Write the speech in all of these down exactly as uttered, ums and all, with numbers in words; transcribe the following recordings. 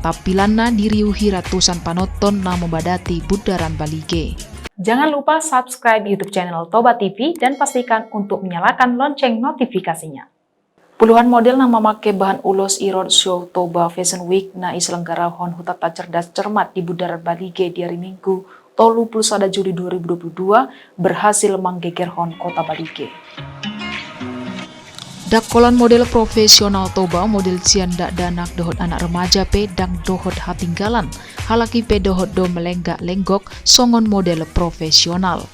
Tampilanna diriuhi ratusan panonton na mambadati Bundaran Balige. Jangan lupa subscribe YouTube channel Toba T V dan pastikan untuk menyalakan lonceng notifikasinya. Puluhan model na mamake bahan ulos i roadshow Toba Fashion Week na iselenggarahon Hutanta Cerdas Cermat di Bundaran Balige di ari Minggu, tolu puluh sada Juli dua ribu dua puluh dua, berhasil manggegerhon Kota Balige. Ndang holan model profesional Toba, model sian dakdanak dohot anak remaja pe ndang dohot hatinggalan, halak i pe dohot do melenggak lenggok songon model profesional.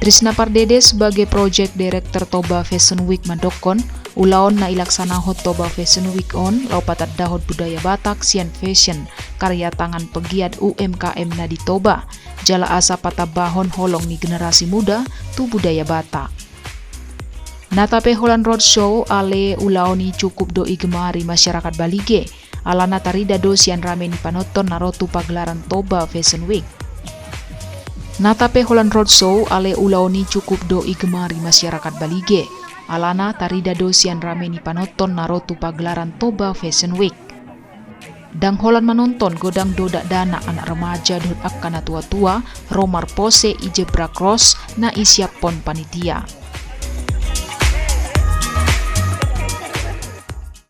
Trisna Pardede sebagai Project Director Toba Fashion Week mandokkon, ulaon na ilaksanahon Toba Fashion Week on laho patandahon budaya Batak sian fashion, karya tangan pegiat, U M K M na di Toba, jala asa patambahon holong ni generasi muda tu budaya Batak. Nata pe holan roadshow, ale ulaon i cukup do igemari masyarakat Balige, alana tarida do sian rame ni panonton na ro tu pagelaran Toba Fashion Week. Nata pe holan roadshow, ale ulaon i cukup do igemari masyarakat Balige, alana tarida do sian rame ni panonton na ro tu pagelaran Toba Fashion Week. Ndang holan manonton, godang do dakdanak, anak remaja dohot angka na tua-tua ro marpose i zebra cross na isiaphon panitia.